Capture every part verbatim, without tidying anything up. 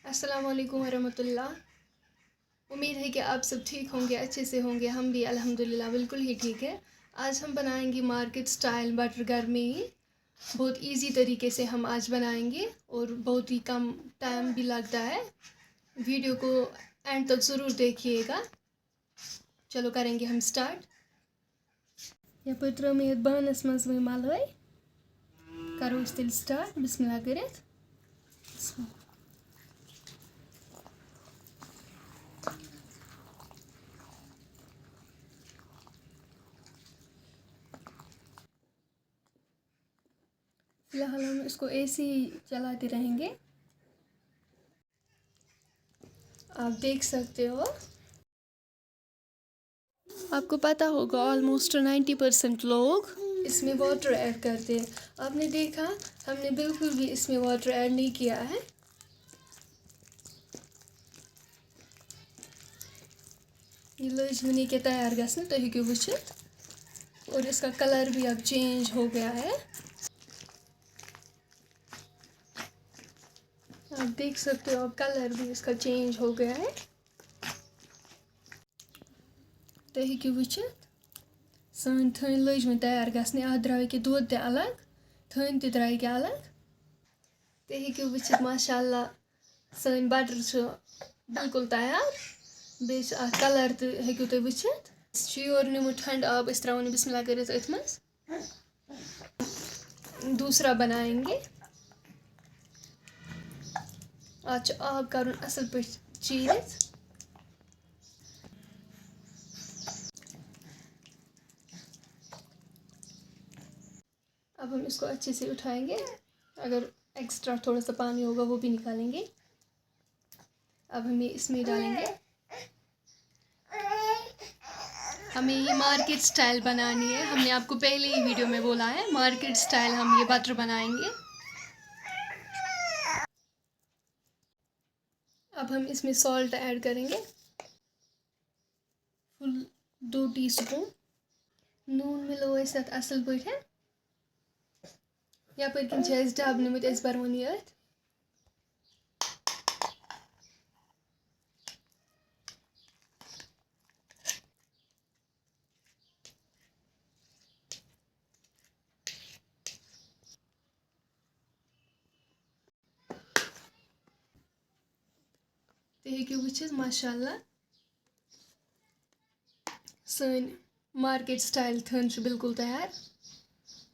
السلام علیکم ورحمۃ اللہ۔ امید ہے کہ آپ سب ٹھیک ہوں گے، اچھے سے ہوں گے۔ ہم بھی الحمدللہ بالکل ہی ٹھیک ہے۔ آج ہم بنائیں گے مارکیٹ اسٹائل بٹر گھر میں ہی۔ بہت ایزی طریقے سے ہم آج بنائیں گے اور بہت ہی کم ٹائم بھی لگتا ہے۔ ویڈیو کو اینڈ تک ضرور دیکھیے گا۔ چلو کریں گے ہم اسٹارٹ۔ یپٲرۍ ترٲو مےٚ یَتھ بانَس منٛز وۄنۍ مَلٲے۔ کَرو أسۍ تیٚلہِ سٹارٹ بسم اللہ کٔرِتھ۔ فی الحال ہم اس کو ایسے ہی چلاتے رہیں گے۔ آپ دیکھ سکتے ہو، آپ کو پتہ ہوگا، آلموسٹ نائنٹی پرسینٹ لوگ اس میں واٹر ایڈ کرتے ہیں۔ آپ نے دیکھا، ہم نے بالکل بھی اس میں واٹر ایڈ نہیں کیا ہے۔ یہ لٔج وٕنی کہِ تیار گژھنہِ، تُہۍ ہیٚکِو وٕچھِتھ۔ اور اس کا کلر بھی اب چینج ہو گیا ہے۔ آپ دیکھ سکتے ہو، اب کلر بھی اس کا چینج ہو گیا ہے۔ تُہۍ ہیٚکِو وٕچھِتھ، سٲنۍ تھٔنۍ لٔج وۄنۍ تیار گژھنہِ۔ اَتھ درٛاو ییٚکیٛاہ دۄد تہِ الگ، تھٔنۍ تہِ درٛاے ییٚکیٛاہ الگ۔ تُہۍ ہیٚکِو وٕچھِتھ، ماشاء اللہ، سٲنۍ بٹر چھِ بالکل تیار۔ بیٚیہِ چھُ اَتھ کلر تہِ ہیٚکِو تُہۍ وٕچھِتھ۔ اَسہِ چھُ یورٕ نیوٗمُت ٹھنٛڈٕ آب، أسۍ ترٛاوو نہٕ بسم اللہ کٔرِتھ أتھۍ منٛز۔ دوسرا بنائیں گے۔ آج چھُ آب کرُن اصل پٲٹھۍ چیٖرِتھ۔ اب ہم اس کو اچھے سے اٹھائیں گے، اگر ایکسٹرا تھوڑا سا پانی ہوگا وہ بھی نکالیں گے۔ اب ہم یہ اس میں ڈالیں گے۔ ہمیں یہ مارکیٹ اسٹائل بنانی ہے، ہم نے آپ کو پہلے ہی ویڈیو میں بولا ہے، مارکیٹ اسٹائل ہم یہ بٹر بنائیں گے۔ اب ہم اس میں سالٹ ایڈ کریں گے، فل دو ٹی سپون۔ نوٗن مِلٲو أسۍ اَتھ اَصٕل پٲٹھۍ۔ یَپٲرۍ کِنۍ چھِ اَسہِ ڈَبہٕ نِمٕتۍ، أسۍ بَرون یہِ أتھۍ۔ تُہۍ ہیٚکِو وٕچھِتھ، ماشاء اللہ، سٲنۍ مارکیٹ سٹایل تھٔنۍ چھِ بالکل تیار۔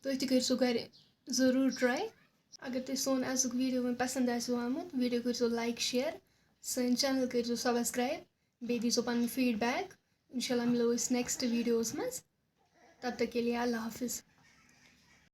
تُہۍ تہِ کٔرۍ زیو گرِ ضروٗر ٹراے۔ اگر تۄہہِ سون أزیُک ویڈیو وۄنۍ پسنٛد آسِوٕ آمُت، ویڈیو کٔرۍ زیو لایک، شیئر، سٲنۍ چینل کٔرۍ زیو سبسکرایب، بیٚیہِ دی زیو پنُن فیڈ بیک۔ انشاء اللہ مِلو أسۍ نیکسٹ ویڈیوَس منٛز۔ تب تک کے لیے اللہ حافظ۔